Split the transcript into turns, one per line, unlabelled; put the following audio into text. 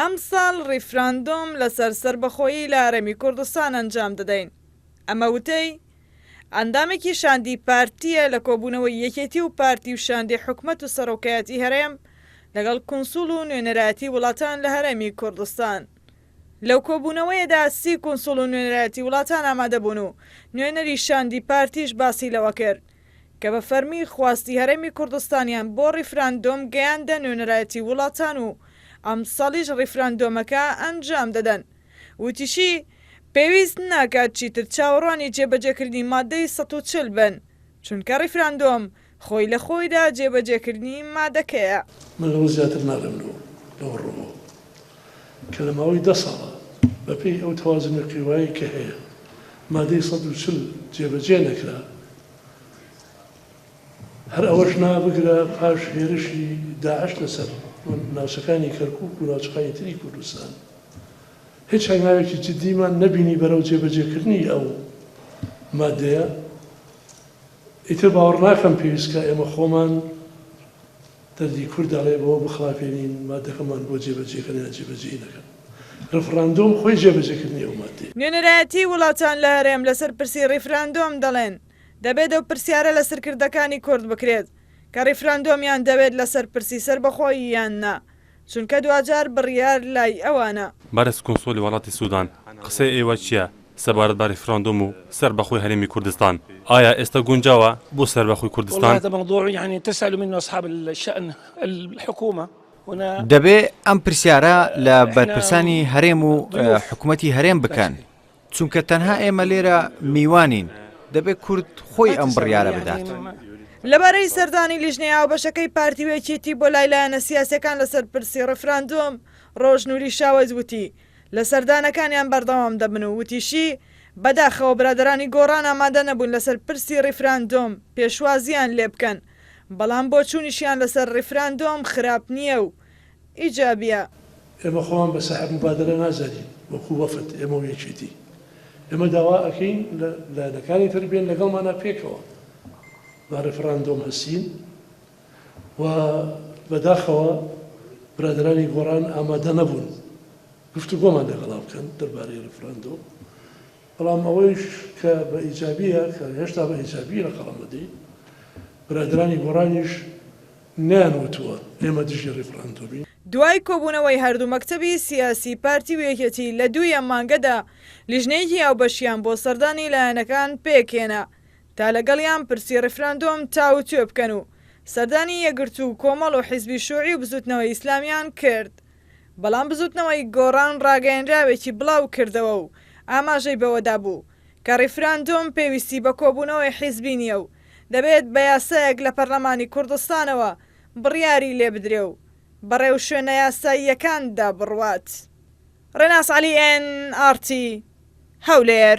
ئەمساڵ ڕیفراندۆم لەسەر سەربەخۆیی لە هەرێمی کوردستان ئەنجام دەدەین. ئەمە وتەی ئەندامێکی شاندی پارتییە لە کۆبوونەوەی یەکێتی و پارتی و شاندی حکومەت و سەرۆکایەتی هەرێم لەگەڵ کونسوڵ و نوێنەرایەتی وڵاتان لە هەرێمی کوردستان. لەو کۆبوونەوەیەدا سی کونسوڵ و نوێنەرایەتی وڵاتان ئامادەبوون و نوێنەری شاندی پارتیش باسی لەوەکرد کە بە فەرمی خواستی هەرێمی کوردستانیان بۆ ڕیفراندۆم گەیاندە نوێنەرایەتی وڵاتان و ئەمساڵیش ڕیفراندۆمەکە ئەنجام دەدەن. وتیشی، پێویست ناکات چیتر چاوەڕوانی جێبەجێکردنی مادەی 140 بن، چونکە ڕیفراندۆم خۆی لە خۆیدا جێبەجێکردنی مادەکەیە.
من لەوە زیاتر ناڵێم لەو ڕووەوە کە لە ماوەی دە ساڵە بەپێی ئەو تەوازنی قیوایەی کە هەیە مادەی 140 جێبەجێ نەکرا، هەر ئەوەش نا بگرە پاش هێرشی داعش لەسەر ناوچەکانی کەرکوک و ناوچەکانی تری کوردستان هیچ هەنگاوێکی جدیمان نەبینی بەرەو جێبەجێکردنی ئەو مادەیە، ئیتر باوەڕ ناکەم پێویست کا ئێمە خۆمان دەردی کورد ئەڵێ بەوە بخڵافێنین مادەکەمان بۆ جێبەجێ کەن یان جێبەجێی نەکەن. ڕفراندۆم خۆی جێبەجێکردنی ئەو مادەیە.
نوێنەرایەتی وڵاتان لە هەرێم لەسەر پرسی ڕیفراندۆم دەڵێن، دەبێت ئەو پرسیارە لە سەرکردەکانی کورد بکرێت کە ڕیفراندۆمیان دەوێت لەسەر پرسی سەربەخۆیی یان نا، چونکە دواجار بڕیار لای ئەوانە.
بەڕێز کونسوڵی وڵاتی سودان، قسەی ئێوە چییە سەبارەت بە ڕیفراندۆم و سەربەخۆی هەرێمی کوردستان؟ ئایا ئێستا گونجاوە بۆ سەربەخۆی کوردستان؟
دەبێ ئەم پرسیارە لە بەرپرسانی هەرێم و حکومەتی هەرێم بکەن. چونکە تەنها ئێمە لێرە میوانین، دەبێت کورد خۆی ئەم بڕیارە بدات.
لەبارەی سەردانی لیژنەی هاوبەشەکەی پارتی و یەکێتی بۆ لای لایەنە سیاسیەکان لەسەر پرسی ڕیفراندۆم، ڕۆژ نوری شاوەیس وتی، لە سەردانەکانیان بەردەوام دەبن و وتیشی، بەداخەوە برادەرانی گۆڕان ئامادە نەبوون لەسەر پرسی ڕیفراندۆم پێشوازییان لێبکەن، بەڵام بۆچوونیشیان لەسەر ڕیفراندۆم خراپ نییە و ئیجابیە.
ئێمە خۆمان بە ساحێب موبادەرە نازانین وەکو وەفد ئێمە و یەکێتی ئێمە داوا ئەکەین لە لایەنەکانی تر بێن لەگەڵمانا پێکەوە بە ڕیفڕاندۆم هەستین و بەداخەوە برادەرانی گۆڕان ئامادە نەبوون گفتوگۆمان لەگەڵا بکەن دەربارەی ڕیفڕاندۆم بەڵام ئەوەیش کە بە ئیجابیە کە هێشتا بە ئیجابی لە قەڵەم ئەدەین برادەرانی گۆڕانیش نەیانوتووە ئێمە دژی ڕیفڕاندۆمین.
دوای کۆبوونەوەی هەردوو مەکتەبی سیاسی پارتی و یەکێتی لە دووی ئەم مانگەدا لیژنەیەکی هاوبەشیان بۆ سەردانی لایەنەکان پێکهێنا تا لەگەڵیان پرسی ڕیفراندۆم تاوتوێ بکەن و سەردانی یەکگرتوو و کۆمەڵ و حیزبی شوعی و بزوتنەوەی ئیسلامیان کرد بەڵام بزوتنەوەی گۆڕان ڕاگەیەنراوێکی بڵاوکردەوە و ئاماژەی بەوەدابوو کە ڕیفراندۆم پێویستی بە کۆبوونەوەی حیزبی نییە و دەبێت بە یاسایەک لە پەرلەمانی کوردستانەوە بڕیاری لێبدرێ و بە ڕێوشوێنە یاساییەکاندا بڕوات. ڕێناس عەلی ئێن ئاڕ تی، هەولێر.